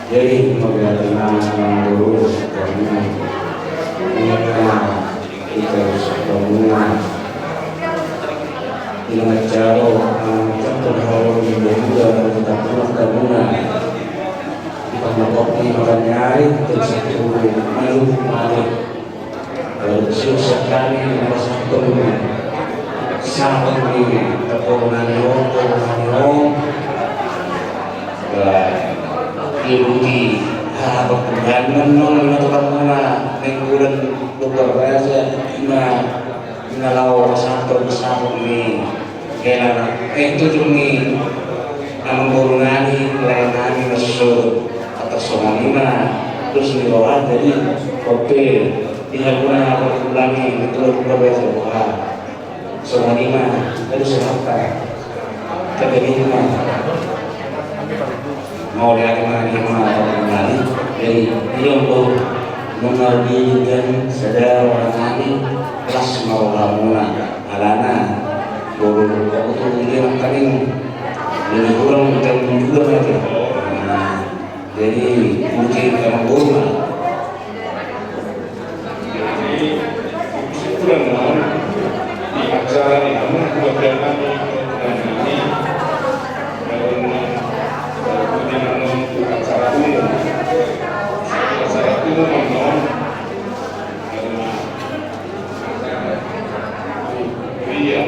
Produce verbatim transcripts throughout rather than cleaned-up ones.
Jadi, mauliate ma, amang boru, kami, ingat ma, kita harus ketemu. Ingat jaro, ah, contoh hal yang berbeda, kita pernah ketemu. Kita melakukan makan nyari, kita bisa ketemu, malu, malu. Lalu siap-siap kami, masa ketemu. Siapa ni, tepung nani om, tepung nani om. Ba, ibu di, ah, perkebunan, nong, nong, tukang mana, neng bulan, tukar raja, ima, ima lao, satu, satu ni. Hela, eh, tutu ni, amang boru nami, lae nami, masuk, atas songon ima, terus ni roha, jadi, oke. Di haguna, aku ulangi, itu aku udah biasa, wah. Songon ima, tadi sehat, kan? Kata dia ima. Mauliate ma, ima, ima. Jadi, dia untuk mengabdi dan saudara nami, kelas mau hamuna. Alana, boru, aku tuh dia nangkaning. Jadi, kurang jam dua nanti. Nah, jadi, mungkin kamu boru, Jadi, kesimpulan, non, di acara ni, namun buat jalan ni, dan ini, kalau non, kalau putih, non, acara umum. Acara umum, non, karena, iya,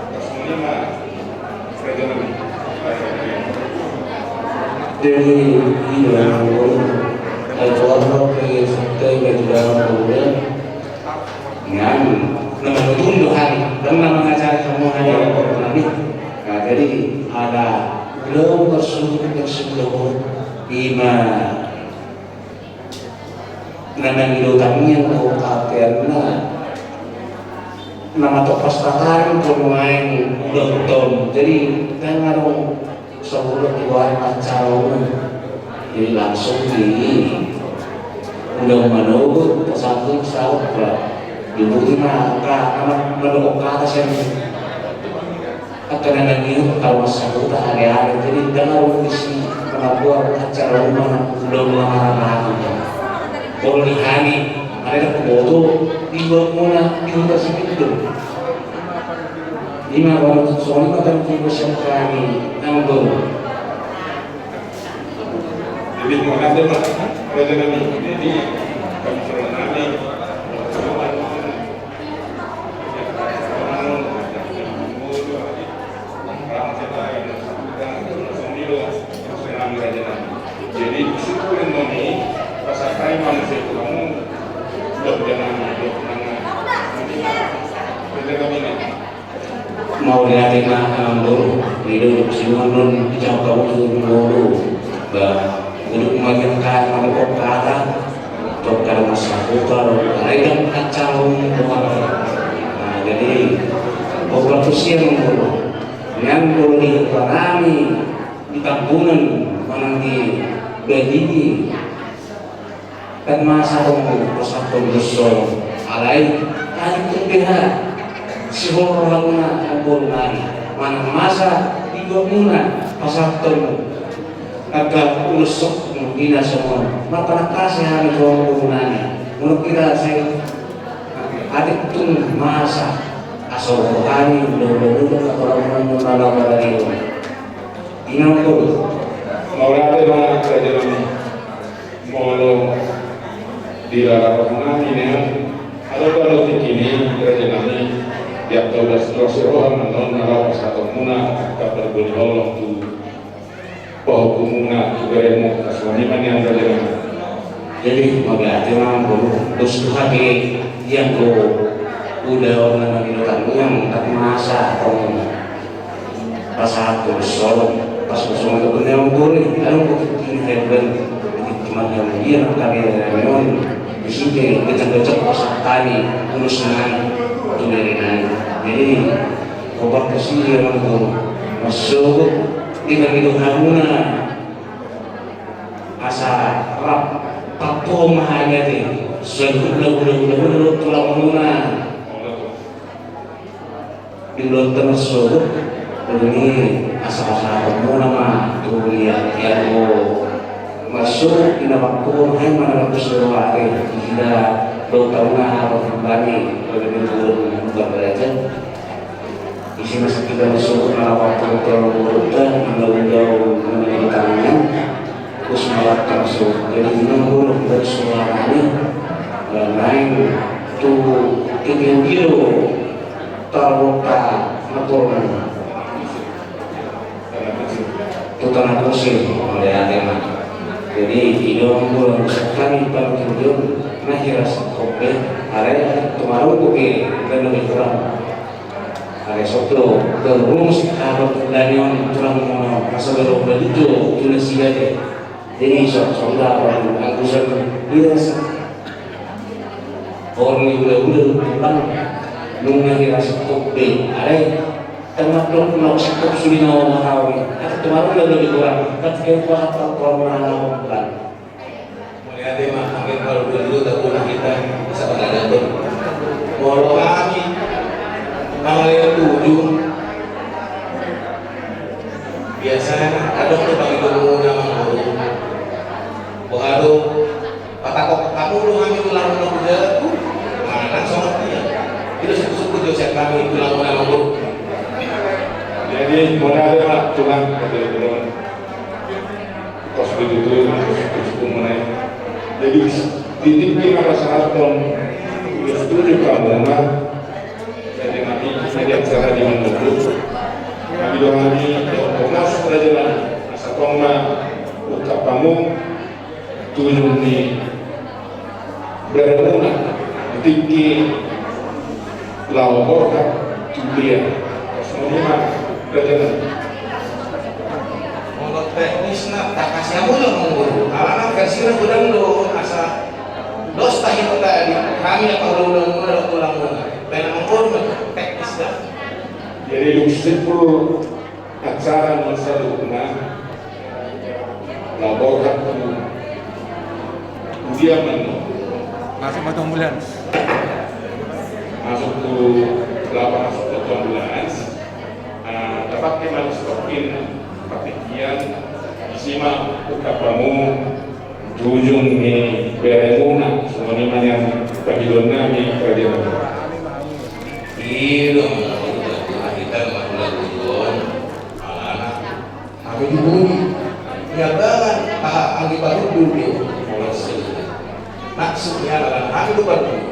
pas ini mah, Jadi, iya, aku, aku apa, kayak, kayak, kayak, kayak, nian, na manutun do hami, dang na mangajari hamu hami, nami. Nah, jadi, ada ulaon marsuhut, marsuhut, ima. Na mangido tangiang do, ateanna na matopos tahan tu nuaeng ulaonta on. Jadi, dang adong saulak di luar acara on. Jadi, langsung di ulaon manogot, pasantik, saut, ba. Dibuti ma angka, angka mandohot kata sian. Angka na nangihut, kalau masa huta, ade-ade. Jadi, dang adong disi, mangabuat acara rumah, ulaon mangarahahon. Kalau di hami, ada na huboto, di bawah muna, di huta sipitu. Ima, kalau songon i ma, tanggung jawab hami, tanggung. Jadi, makasih, Pak. Jadi, kami, jadi, kami, Jadi, syukur nami, pasahat hami manusia itu kamu, sudah berjalan, sudah tenang. Jadi, kami ini. Mauliate ma, amang boru, di duduk si Muhammad, dijawab kamu dulu, dulu. Ba, duduk magian kata, mangkok kata. Tokar masa putar, alai kan kacau ni, tokar. Nah, jadi, beberapa siang dulu. Nian dulu di Panami, di Tambunan, manang di Bajigi. Kan masa dong, pasahat dong dosa. Alai, kan itu beha. Sihol rohamuna, amang boru nami. Manang masa, di gomuna, pasahat dong. Angka ulos sok, ina songon, marpanangkasi hami tu amang boru nami. Molo hita sai, atik tung masa, asa rohani, ulaon, ulaon, ulaon, ulaon, ulaon. Ina, amang boru. Mauliate ma, raja nami. Molo di lala roha nami, nian, adong do tingki ni, raja nami, di angka ulos, ulos roha ma on, na laho pasahatonmuna, angka parbue ni holong tu Pahukumuna tu beremu, songon i ma nian raja. Jadi mauliate ma boru, dos tu hape, ianggo ulaon na mangido tangiang, tak masa tong pasahat tu solom, pas kosong tu benda yang boru, adong boru tu tingki hewan, di mata yang dia nak kami yang on, di sini gejak-gejak pasahat tani, urus nai, tu dari nai. Jadi, obat ke sini yang boru, masuk, di kami tu hamuna, asa rap, papo ma hanya di, sudah gula, gula, gula, gula, tulang muna. Di ulaonta marsogot, dung i asa-asa hamuna ma tu ia, ianggo marsogot di na bangkon, hai ma na bangkon soroari, ida do tauna haro hambani, pada di turun bukan raja. Isi masa kita marsogot na bangkon tu ulaonta, di ulaon na di tangan. Terus mawat langsung jadi nunggu nunggu suaranya. Lain tu tinggi giro tarota motor tu tanah kusir oleh agama. Jadi idong bulan sekali pada tujuh, nah kira sekope ada yang kemarin kopi dan lebih kurang. Ada satu terus kalau dari on tulang mono asa baru balijo tu na sia de. Jadi so sonda orang angkusan biasa. Orang ni udah udah tulang nunga dirasa kopi. Ada tengah tulang mau sekop sulina orang kawin. Ada tulang udah lebih kurang. Tapi kayak kuasa tahu orang orang. Mauliate ma, angka parhobas tu hamuna hita, sabar aja tu. Molo hami, mangalean tuju. Biasana, adong tu pangidoanmuna mangolu. Boha do, patakok hamu do hami tulang muna tu jabu. Manang songon dia. Itu suku-suku jo sian hami tulang muna mangolu. Jadi, mauliate ma, tulang, tulang. Pos begitu, terus mengenai. Jadi, titik di mana saat pon, ya setuju kamu, nah. Jadi, nanti, jadi acara di mana dulu. Kami doang di, ya, pokoknya sudah jalan. Asa pon ma, ungkap kamu, tujuh ni Beremuna, di tingki laho borhat tu dia. Songon i ma, raja nami. Molo teknisna, takasi hamu do mangolu. Alana versina godang do, asa dos tahi do tadi. Hami apa ulang-ulang muna, ulang muna. Baen mangolu ma teknisna. Jadi, dung simpul acara masa dukuna. Laporkan tu dia mano. Masuk ma tu ambulans. Masuk tu lapangan, masuk tu ambulans. Ah, dapat ke mana stokin, pakai kian, isi ma ungkap hamu, tujuh ni beremuna, songon i ma nian pangidoan nami, kerajaan. Iya, dong, kita mah lagu alana hami di bumi. Niambangan, aha, anggi parhundul do. Maksudnya, alana hami do parhundul.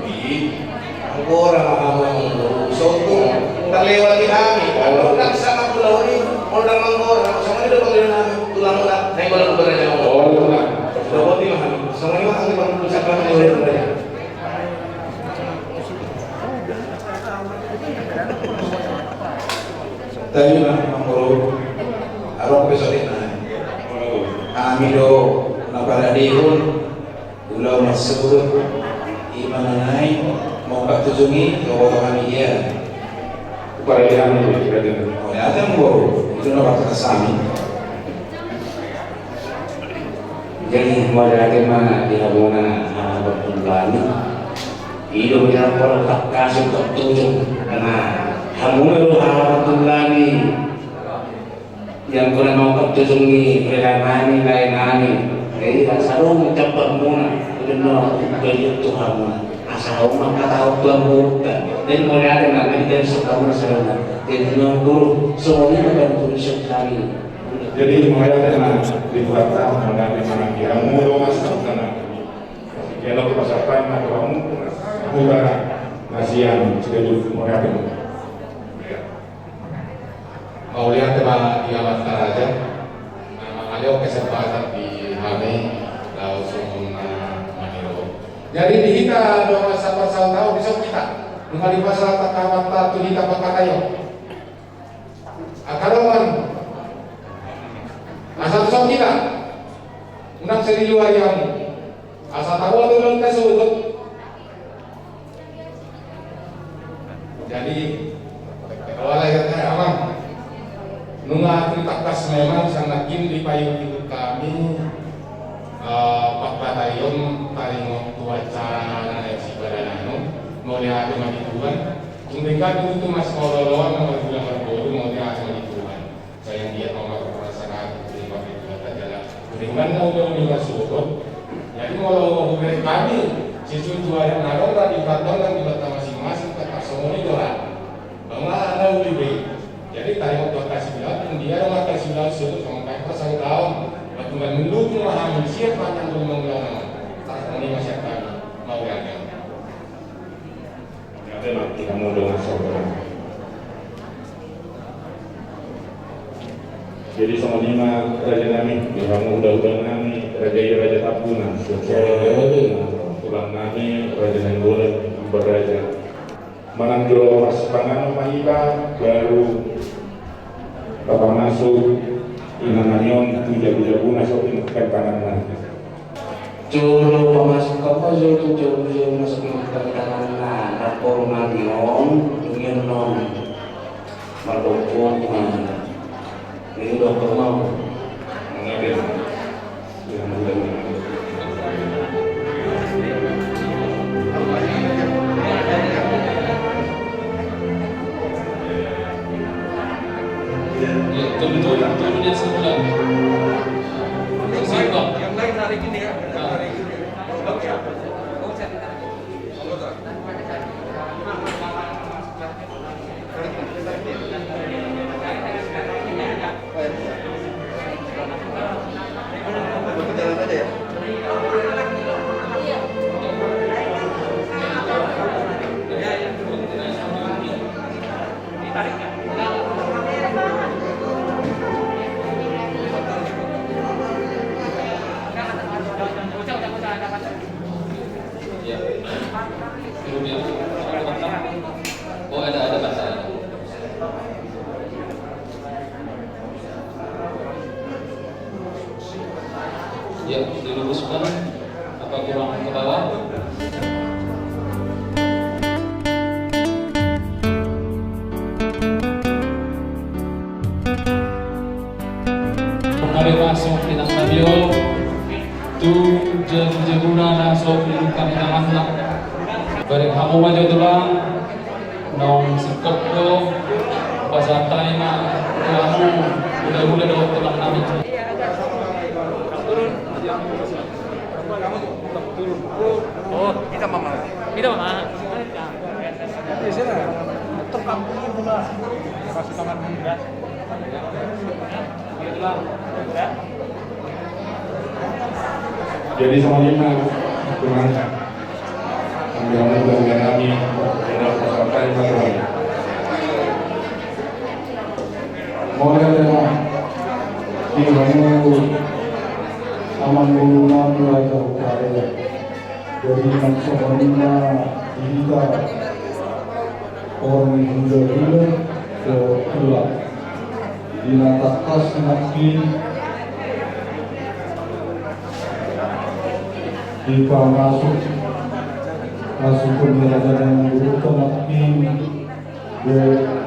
Anggora ma hamu mangolu, sotung. Terlewati hami. Kalau ndak sama pulau ini, kalau ndak manggora, sama tidak panggil nami. Tulang ndak, naik bola berada. Oh, tulang. Sudah boti ma hami. Sama ini mah anggi parhundul, siapa yang boleh berada. Tadi ma mangolu, adong pe songon i. Hami do na paradehon ulaon marsogot, i ma na naeng mangungkap tujuh i, dohot hami ia. Paradehon do, paradehon. Oh, ya, kan, mangolu, itu na paradehon hami. Jadi, mauliate ma di hamuna, ah, parhundul nami. I do mangungkap tujuh, karena hamuna do, ah, parhundul nami. Yang kena mangungkap tujuh ni, rela nami, lae nami. Jadi, asa adong ucapan muna, udah no, udah lihat tu hamuna. Asa hamu mangkatahon tu hamuna. Jadi, mauliate ma, jadi, dari sekamuna saudara. Jadi, mangolu, songon i ma kan tulisan kami. Jadi, mauliate ma di Tuhanta, mauliate ma di hamu dongan saudara. Ia lo pasahaton ma tu hamu, mura na sian Sidoarjo, mauliate. Mauliate ma di amanta raja. Na mangale Kesempatan di hami langsung maniro. Jadi di hita dongan saparsaultaon, dison hita. Nunga dipasahat hata tu hita pangkataion. Angka dongan, asa tuson hita, unang sai diluari hamu. Asa taboto do hita sogot. Jadi, wala ya, amang. Nunga ditangkas memang sian nangkin dipaihut-ihut hami, eh, pangkataion taringot tu acara na naeng sipadanan on, mauliate ma di Tuhan. Tung denggan tutu masioloan na marhula marboru, mauliate ma di Tuhan. Sai anggiat ma marhula sangap di Tuhan jala denggan na uli-uli marsogot. Jadi molo hubereng hami sisulu tu adat na adong ra di partongan di banta masing-masing, tangkas songon i do ra. Bang ma na uli be. Jadi taringot tu angka siulaon, dia do angka siulaon sogot, songon angka pasautaon. Patunggal mendukung ma hami sian panjang umur mangulana. Tangkas songon i ma sian hami. Mauliate. Oke, Mak, kita mau dengan saudara. Jadi songon i ma raja nami, di hamu huda-huda nami, raja i Raja Tambunan, tulang nami Raja Nainggolan, Amban Raja. Manang jolo marsipanganon ma hita, baru tapamasuk inang nami on tu jabu-jabuna so pinungka tanganna. Jolo pamasuk, apa jolo tu jabu-jabu na so pinungka tanganna, rapor nami on, dungi annon mardompong ma. Ini dokter mau. Mengerti? Ya, turun, turun, turun yang sebelah. Sisi, Bang. Yang lain hari ini ya, hari ini. Bagus ya? Bagus ya? Ya. Kemudian, oh, ada, ada bahasa. Ya, diluruskan. Apa kurang ke bawah? Mari masuk di tangga bio. Tu jabu-jabuna na so pinungka tanganna. Bareng hamu ma jo tulang. Naung singkop do. Pasahat hami ma tu hamu huda-huda dohot tulang nami. Oh, kita mama. Kita mama. Biasa lah. Tukang pun lah. Kasih tangan. Jadi sama lima, teman. Ambil anak dan nami, dan sampai malam. Mauliate ma di hamu amang boru nami Raja Utara. Jadi maksudna di hita on huda-huda dohot tulang. Di na tangkas nangkin dipamasuk, masuk tu raja nangkin,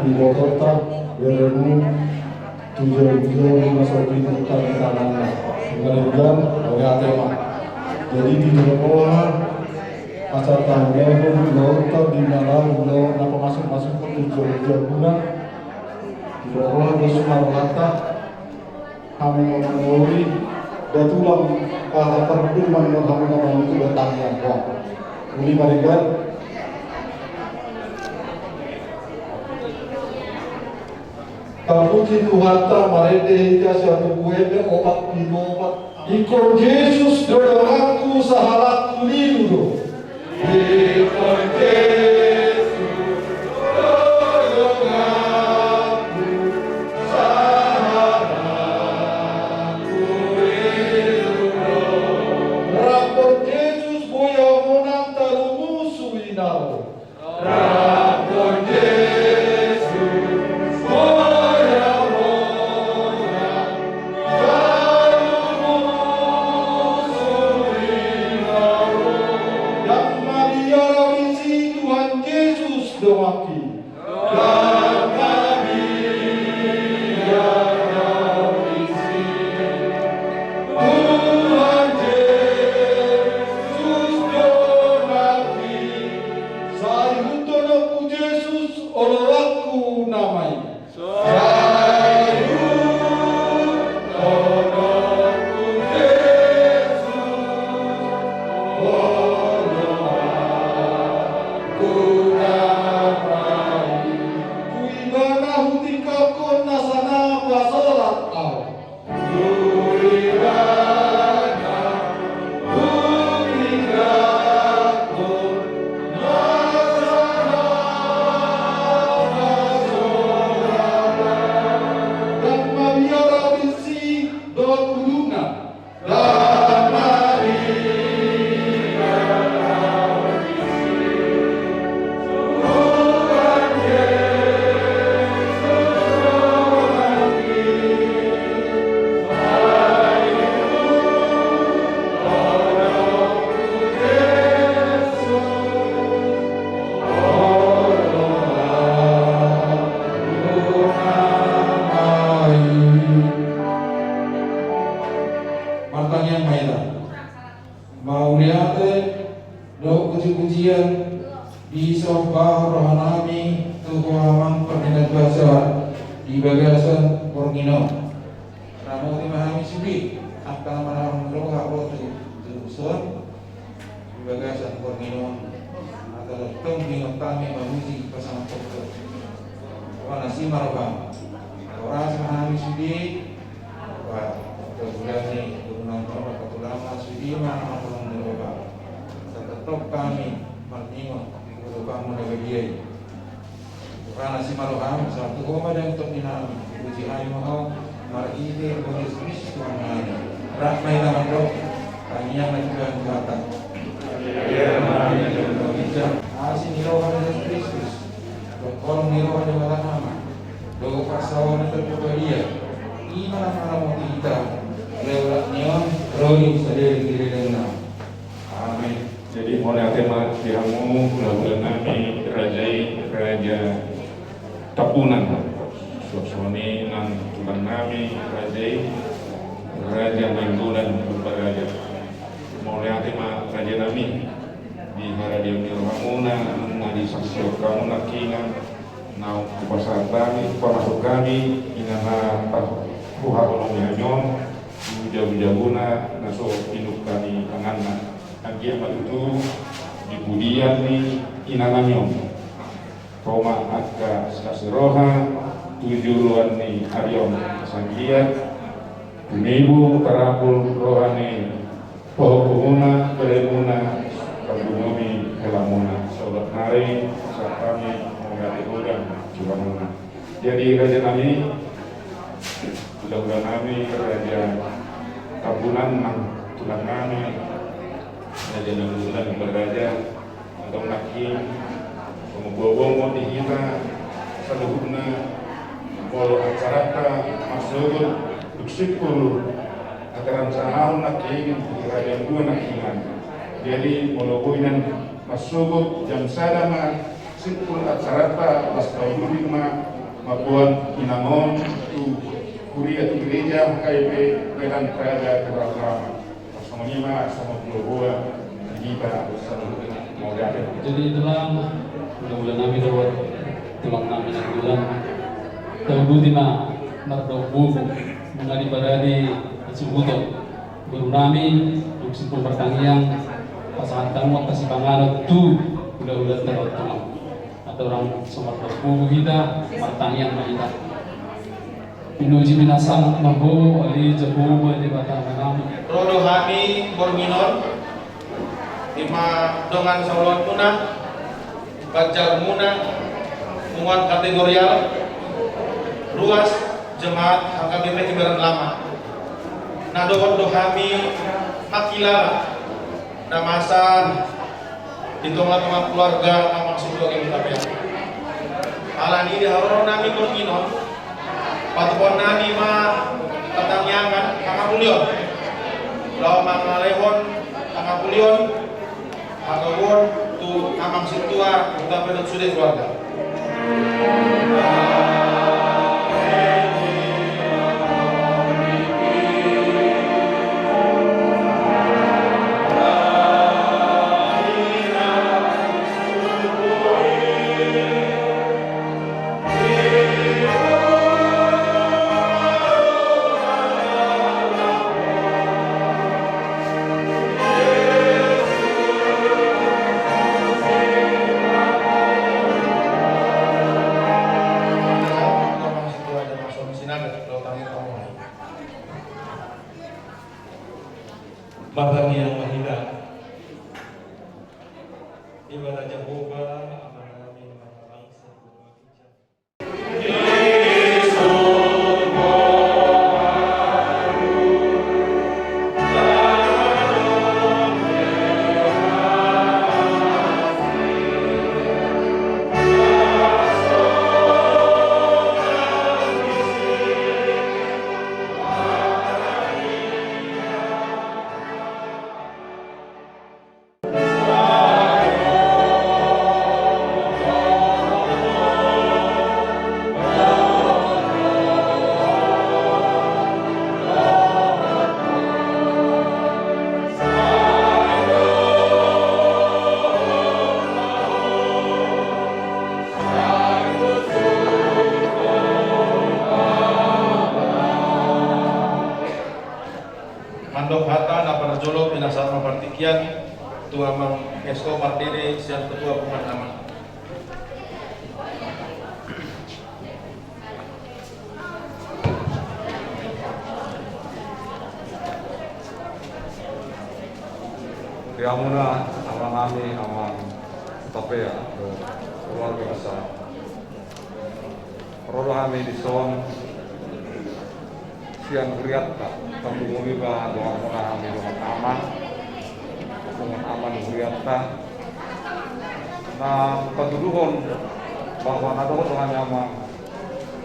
diboto ta, beremu. Tu jabu-jabu na so pinungka tanganna. Kemudian, mauliate ma. Jadi di jolo roha, asa tahu level di lauta di na lalu laut na pamasuk-masuk tu jabu-jabuna. Di jolo roha dos marlata. Hami mamori da tulang, ah, parduman hami mamori tu datangnya. Wah. Uli marigan. Tapuji Tuhanta, marende hita sian Buku Ende opat pulu opat. Ingkon Jesus do donganku, sahalakku nimu do. Ingkon Jesus do donganku, sahalakku Ia, disomba rohanami tu Ho Amang Pardenggan Basa di bagasan borngin on. Ramoti ma hami sude angka na marhite roha ro tu tuson di bagasan borngin on. Asa tongtong ingot hami mamuji pasangaphon Ho. Roha na asi ma roham. Horas ma hami sude. Ba, kebetulan ni guru nami, ba, kebetulan ma sude ma na marhite roha. Asa tongtong hami marningot di rohamuna na badia i. Roha na asi ma roham, sai tu Ho ma dang tondinami, dipuji hami ma Ho, marhite Jesus Kristus Tuhannami. Rap ma hita mandok tangiang na nian tu Tuhanta. Asi ni roha ni Jesus Kristus, dohot holong ni roha ni Debata Ama, dohot parsaoran ni Tondi Porbadia, i ma na mangaramoti hita, di olat ni on, ro di sadari ni lelengna. Amin. Jadi, mauliate ma di hamu, hulahula nami, raja i, Raja Tambunan. Suang songon i nang tulang nami, raja i, Raja Nainggolan Purba Raja. Mauliate ma raja nami, di haradeon ni rohamuna, nunga disaksihon hamu nangkiningan, naung hupasahat hami, hupamasuk hami, inganan pahuhaholongi hami on, tu jabujabuna na so pinungka ni tanganna. Anggiat ma tutu di pudian ni inanami on. Toma angka sikasih roha tu joloan ni ari on. Asa anggiat tumibu tarapul roha ni pahompu muna, beremuna, pardongan ni helamuna. Saolat nari, sahat hami mauliate godang tu hamuna. Jadi raja nami, hulahula nami, Raja Tambunan, nang tulang nami, Raja Nainggolan Purba Raja, adong nangkin, songon bongot di hita saluhutna, molo acaranta marsogot, dung simpul acara sahahon nangkin, di haradeon dua nangkiningan. Jadi molo boi nian marsogot jam sada ma simpul acaranta, las tauduti ma mamboan inang on tu huria, tu gereja H K I P Badan Praja Keluarga Lama. Songon i ma, songon i ma, di hita saluhutna, mauliate. Jadi tulang, hulahula nami dohot tulang nami Nainggolan, tauduti ma mardongan boru, nunga diparade hasuhuton boru nami, dung simpul martangiang, pasahat hamu angka sipanganon tu hulahulanta dohot tulang. Andorang so mardongan boru hita, martangiang ma hita. Pinuji pinasangat ma Ho, ale Jahowa Debata Amanami. Ro do hami borngin on, i ma dongan saulaonmuna, banjarmuna, punguan kategorial, ruas, jemaat H K B P Kebayoran Lama. Na dohot do hami mangkilala na masa di tongatonga keluarga Amang Situa Gembong Tapian. Alani i di haroro nami borngin on, patupaon nami ma partangiangan pangapulion, laho mangalehon pangapulion, hatogon tu Amang Situa Gembong Tapian dohot sude keluarga. Martangiang ma hita. Ibana Jahowa, Amanami, Amanami. Mandok hata na parjolo pinasahat ma partingkian tu Amang Esko Pardede sian Ketua Punguan Aman. Di hamuna, amanami, Amang Tapea, keluarga besar. Ro do hami dison sian hurianta, tarlumobi ma dongan hami, dongan Aman, dongan Aman hurianta, na patuduhon bahwa na dohot dongan Aman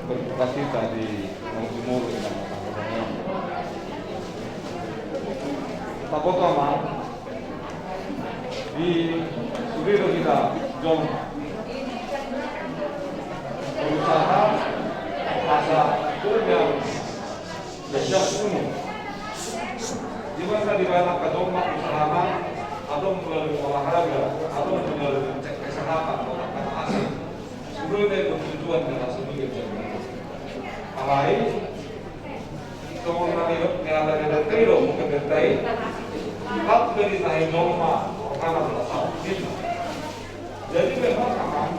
berduka cita di naung jumolo. Taboto, Amang, di sude do hita jolma berusaha asa punya jejak unu. Di mana, di mana angka jolma usahana, adong melalui olahraga, adong melalui cek kesehatan, atau angka asing. Sude do tujuan dari sude jejak unu. Alai songon na nidok ni hata ni dengke i do, mungkin dengke i, empat dari tahi jolma, karena berasal kita. Jadi memang, Amang,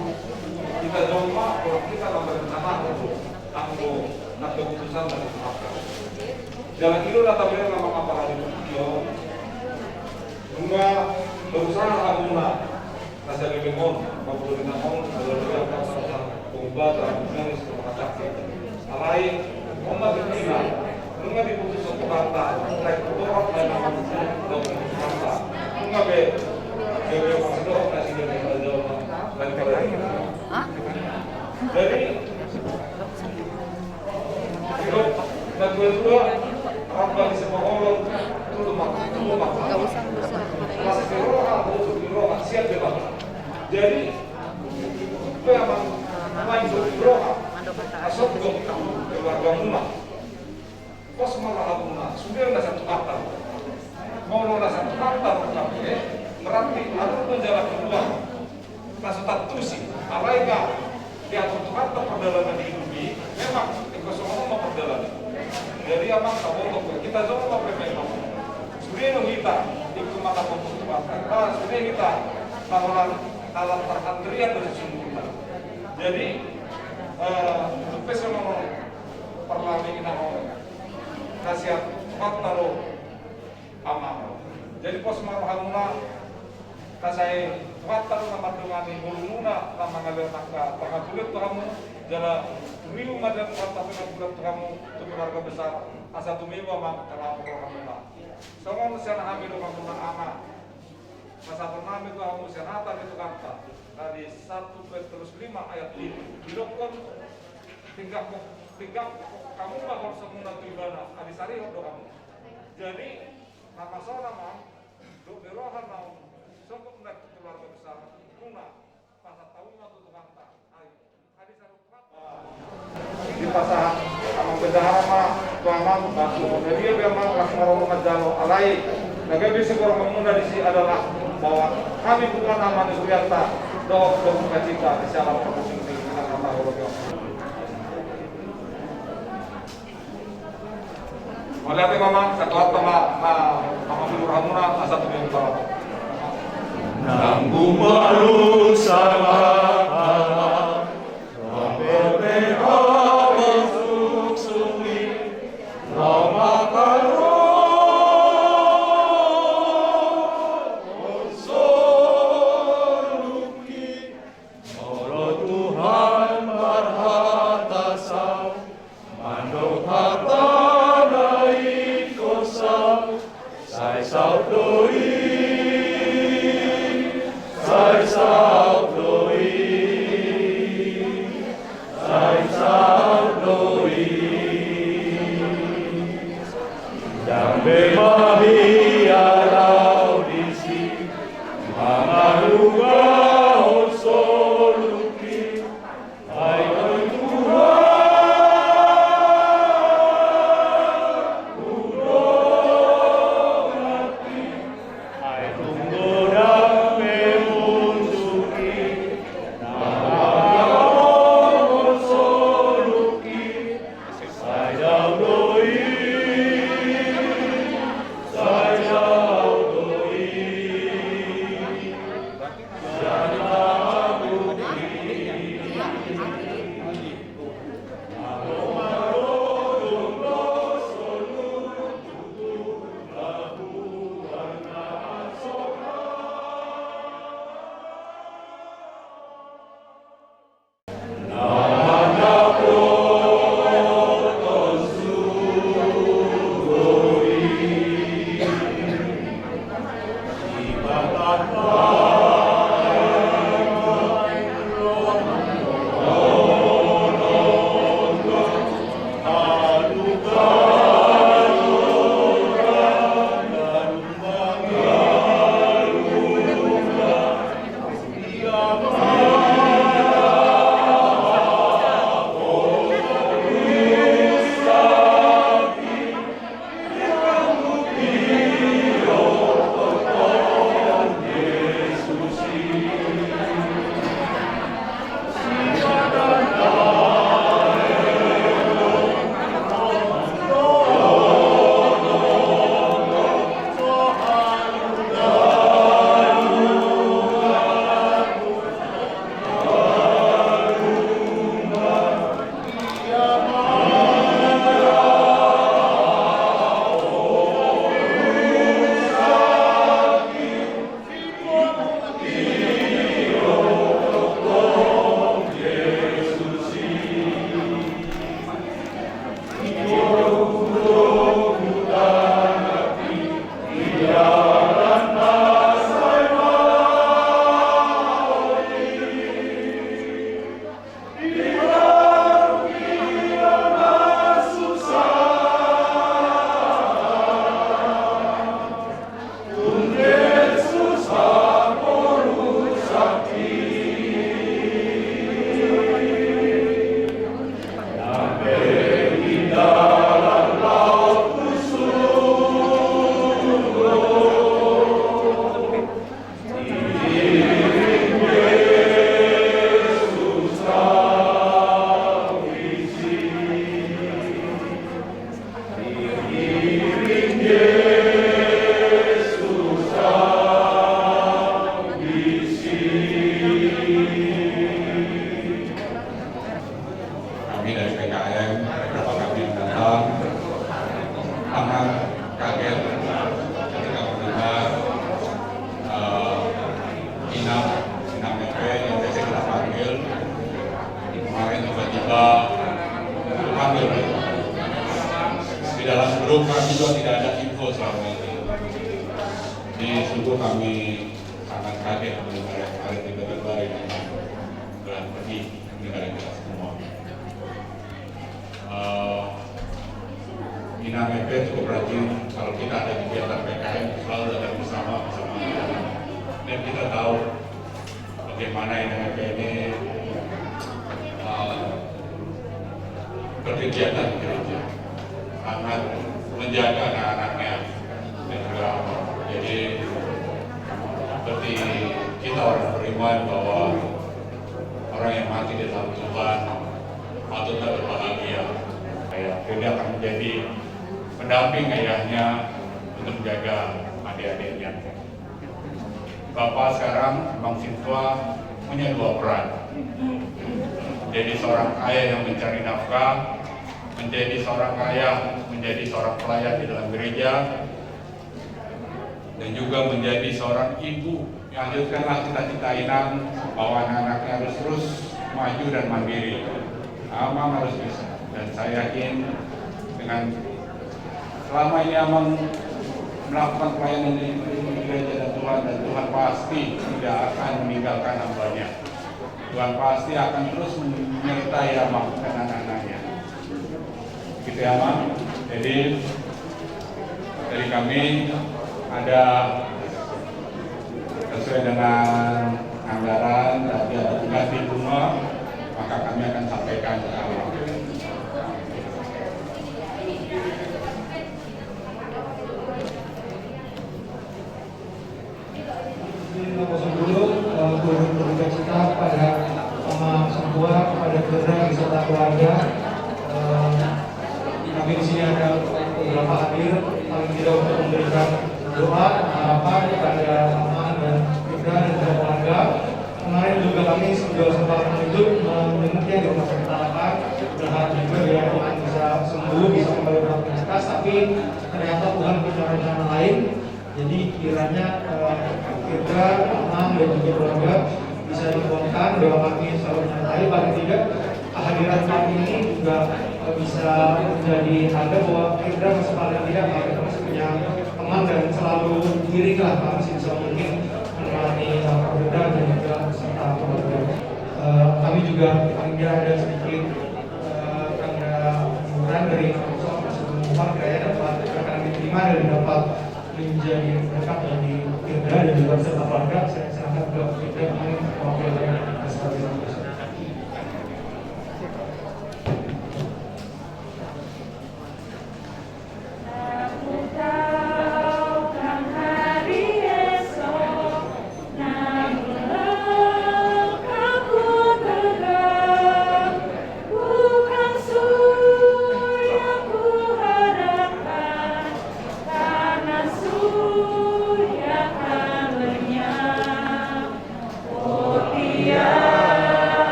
hita jolma, kalau hita na berencana, anggo na keputusan dari Tuhan. Jala i do na tabereng, Amang, apalagi nunga berusaha hamuna na saleleng on, mamboan na on, melalui angka usaha pengobatan, medis, rumah sakit. Alai on ma tingkina, nunga diputus Tuhanta, naik motor, naik nama, naik Tuhanta. Nunga be, be, be, maksudnya, kasih dia, dia, dia, dia. Hah? Jadi, Didok na tua-tua, rap ma di sipaholon, tolu ma, tolu ma. Las ni roha, boto ni roha, sian Debata. Jadi, pe, Amang, main boto ni roha, asok do keluargamuna. Pos ma rohamuna, sude na sian Tuhanta. Molo na sian Tuhanta, berarti adong do jalan keluar. Na so tantu si, alai nga diatur Tuhanta pardalanan di hidup i, memang ingkon songon on ma pardalanan. Jadi, Amang, taboto, hita jolma pe memang sude do hita, ingkon ma taboto Tuhanta. Nah, sude hita, na holan, na lam parhandirian do sesungguhnya. Jadi, eh, itu pe songon on parlame i na on. Na sian Tuhanta do, Amang. Jadi pos ma rohamuna, na sai Tuhanta do na mandongani ngolumuna na mangalehon angka pangapulian tu hamu, jala riu ma di Tuhanta pangapulian tu hamu, tu keluarga besar, asa tumebo, Amang, tangkas rohamuna. Songon sian hami donganmuna, Amang, pasahaton nami tu hamu sian hata ni Tuhanta, na di satu Petrus lima ayat lima. Didokkon, tinggak, tinggak hamu ma holsomuna tu ibana, adi sarihon do hamu. Jadi, na masona ma, dohot ni roha naung songkop na tu keluarga besar muna, pasahat hamu ma tu Tuhanta. Ai, adi sarihon Tuhanta. Dipasahat Amang Bendahara ma tu Amang, na so dia be Amang, las ma roha manjalo, alai na gabe sigor hamuna disi adalah bahwa hami punguan Aman di hurianta, dohot berduka cita di siala parmusik ni angka na holoan. Mauliate ma, Amang, satuatta ma, ma, ma, ma, hamuna, asa tumimpa. Nanggo malu sama, sama, Molo Tuhan marhata saut, mandok hatana ingkon saut, sai saut do i, sai saut do i, sai saut do i. Ndang be mabiar au disi, mangalugahon soluki, ai Tuhan, hudok nangkin, ai tung godang be musuki, na mangalugahon soluki, sai dao do i, Tidak ada info selama ini. Jadi sungguh kami sangat kaget mendengar yang kemarin tiba-tiba ini. Berarti negara kita semua. Eh, Inang F P cukup rajin, kalau kita ada kegiatan P K M selalu datang bersama, bersama kita. Dan kita tahu bagaimana Inang F P ini, eh, berkegiatan di gereja, sangat menjaga anak-anaknya dan juga apa. Jadi seperti kita orang beriman bahwa orang yang mati di dalam Tuhan patutlah berbahagia. Ya, dia akan menjadi pendamping ayahnya untuk menjaga adik-adiknya. Bapak sekarang memang sintua punya dua peran. Menjadi seorang ayah yang mencari nafkah, menjadi seorang ayah, menjadi seorang pelayan di dalam gereja, dan juga menjadi seorang ibu. Lanjutkanlah cita-cita Inang bahwa anak-anaknya harus terus maju dan mandiri. Amang harus bisa. Dan saya yakin dengan selama ini Amang melakukan pelayanan di gereja dan Tuhan, dan Tuhan pasti tidak akan meninggalkan hambanya. Tuhan pasti akan terus menyertai Amang dan anak-anaknya. Gitu ya, Amang. Jadi dari kami ada sesuai dengan anggaran, tadi ada pengganti bunga, maka kami akan sampaikan ke Amang. Jadi, nomor sepuluh, eh, turut berduka cita kepada Amang Sempua, kepada keluarga beserta keluarga. Eh, kami di sini ada beberapa hadir, paling tidak untuk memberikan doa, harapan kepada Amang dan Ida dan juga keluarga. Kemarin juga kami sudah sempat menunjuk, menjenguknya di rumah sakit Tarakan. Berharap juga dia Amang bisa sembuh, bisa kembali beraktivitas, tapi ternyata Tuhan punya rencana lain. Jadi kiranya, eh, Firda, Amang, dan juga keluarga bisa dikuatkan, doa kami selalu menyertai. Paling tidak kehadiran kami ini juga, eh, bisa menjadi tanda bahwa Firda masih paling tidak, kami masih punya teman dan selalu diiringi lah, kami masih bisa mungkin menemani, eh, Firda dan juga serta keluarga. Eh, kami juga paling tidak ada sedikit, eh, tanda hiburan dari Amang Sempua, kiranya dapat, akan diterima dan dapat menjadi berkat bagi Firda dan juga serta keluarga. Saya serahkan ke Firda, kami mewakili dari sebagai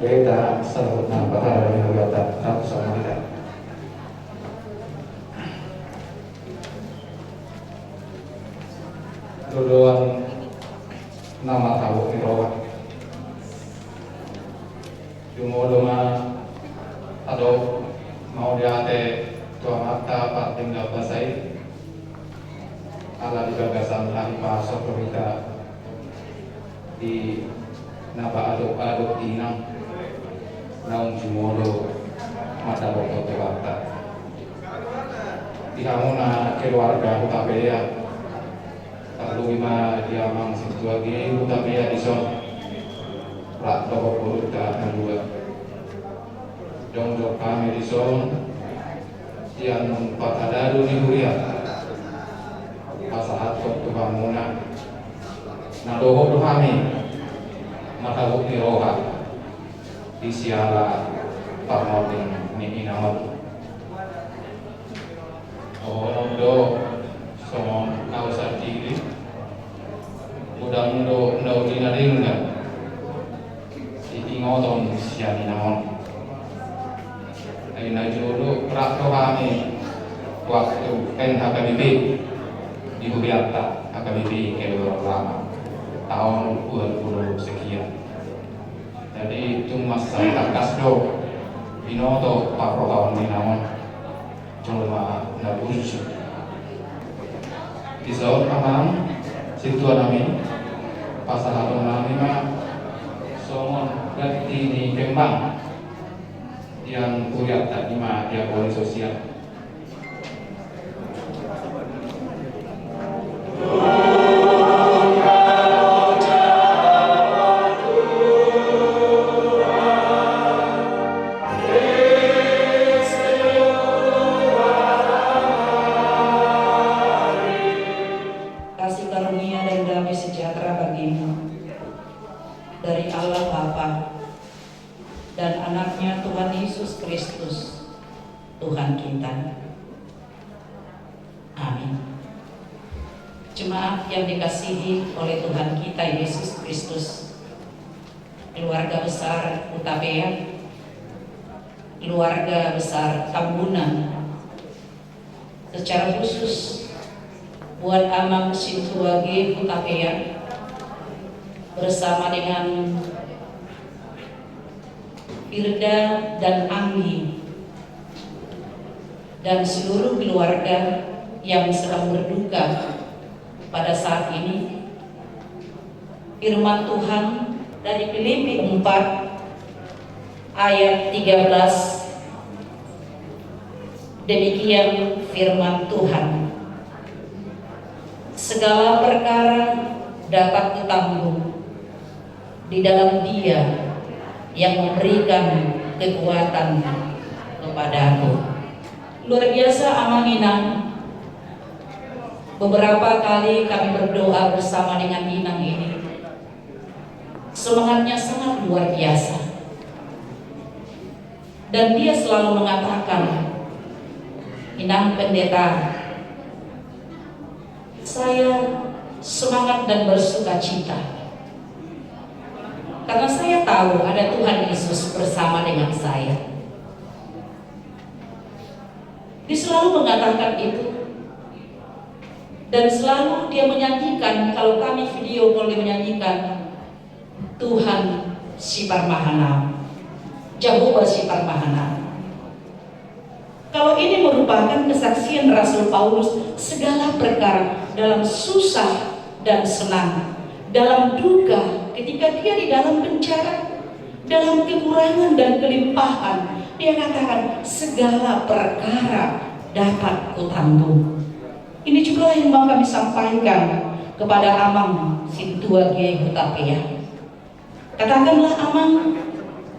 Beta saluhutna patarari hagata ratu samangka. Dodoan nama tabo ni roha. Jumolo ma adop mauliate tu Amanta Pardenggan Basa i. Ala di bagasan ari paso hita di na baadop-adop inang naung jumolo mata bokot tu banta. Di hamuna keluarga Hutapea, tarlumobi ma di amang sintua G Hutapea dison, rap dohot boruta na dua. Jongjong hami dison sian patadadu ni huria, pasahathon tu hamuna na dohot do hami marhabot ni roha di siala parmonding ni inang on. Onom do songon au sandiri, godang do na uli na denggan diingoton sian inang on. Ai na jolo rap do hami waktu N H K B P di hurianta, H K B P Keluaran Lama, taon dua puluh sekian. Jadi tung mansai tangkas do binoto parrohaon ni inang on jolma na bujur. Dison amang sintua nami, pasahaton nami ma songon ganti ni kembang sian hurianta, i ma diakoni sosial. Kasih karunia dan damai sejahtera bagimu dari Allah Bapa dan Anaknya Tuhan Yesus Kristus, Tuhan kita. Amin. Jemaat yang dikasihi oleh Tuhan kita Yesus Kristus, keluarga besar Hutapea, keluarga besar Tambunan, secara khusus buat Amang Sintua G Hutapea bersama dengan Firda dan Anggi dan seluruh keluarga yang sedang berduka pada saat ini. Firman Tuhan dari Filipi empat ayat tiga belas. Demikian firman Tuhan. Segala perkara dapat kutanggung di dalam Dia yang memberikan kekuatan kepadaku. Luar biasa, Amang Inang. Beberapa kali kami berdoa bersama dengan Inang ini. Semangatnya sangat luar biasa. Dan dia selalu mengatakan, "Inang Pendeta, saya semangat dan bersukacita. Karena saya tahu ada Tuhan Yesus bersama dengan saya." Dia selalu mengatakan itu. Dan selalu dia menyanyikan, kalau kami video call dia menyanyikan, "Tuhan si parmahanam, Jahowa si parmahanam." Kalau ini merupakan kesaksian Rasul Paulus, segala perkara dalam susah dan senang, dalam duka, ketika dia di dalam penjara, dalam kekurangan dan kelimpahan, dia katakan, "Segala perkara dapat kutanggung." Ini juga yang mau kami sampaikan kepada Amang Sintua G Hutapea. Katakanlah Amang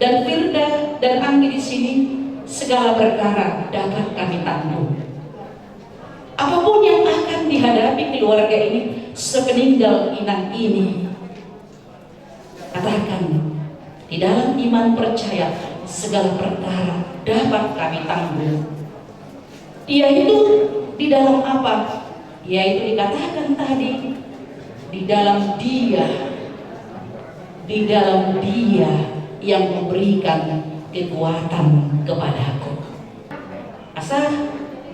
dan Firda dan Anggi di sini, segala perkara dapat kami tanggung. Apapun yang akan dihadapi keluarga ini sepeninggal Inang ini, katakan, di dalam iman percaya segala perkara dapat kami tanggung. Yaitu di dalam apa? Yaitu dikatakan tadi, di dalam Dia, di dalam Dia yang memberikan kekuatan kepadaku. Asa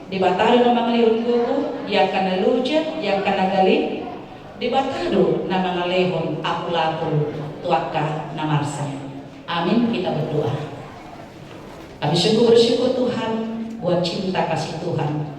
Debata do na mangalehon gogo di angka na loja, di angka na gale, Debata do na mangalehon apul-apul tu angka na marsak. Amin. Kita berdoa. Kami sungguh bersyukur Tuhan buat cinta kasih Tuhan